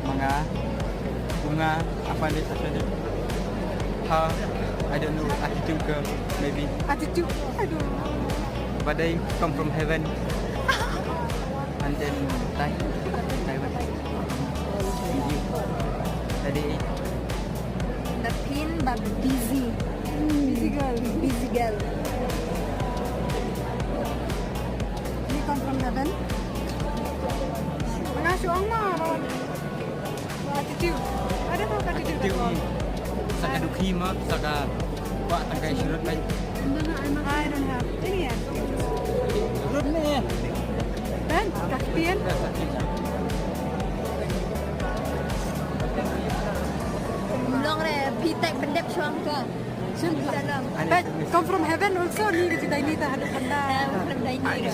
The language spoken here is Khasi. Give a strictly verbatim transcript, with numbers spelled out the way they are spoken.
Manga, bunga, apa ni sasa ni? Ha, I don't know, attitude ke, maybe. Attitude, I don't know. But I come from heaven. And then Thai, Taiwan. Tadi Napin ba busy. Busy girl. Busy girl. You come from heaven? Mana si ong ma, attitude. Ada mau attitude. Attitude. Saka dukhi ma, saka ba tangkai surut kan. I don't have any attitude. Surut ni. Ben, Caspian. Long re, pitai pendek suang ka. Shin, but come from heaven also, ni ke jidai ni ta hadap panda. From dai ni.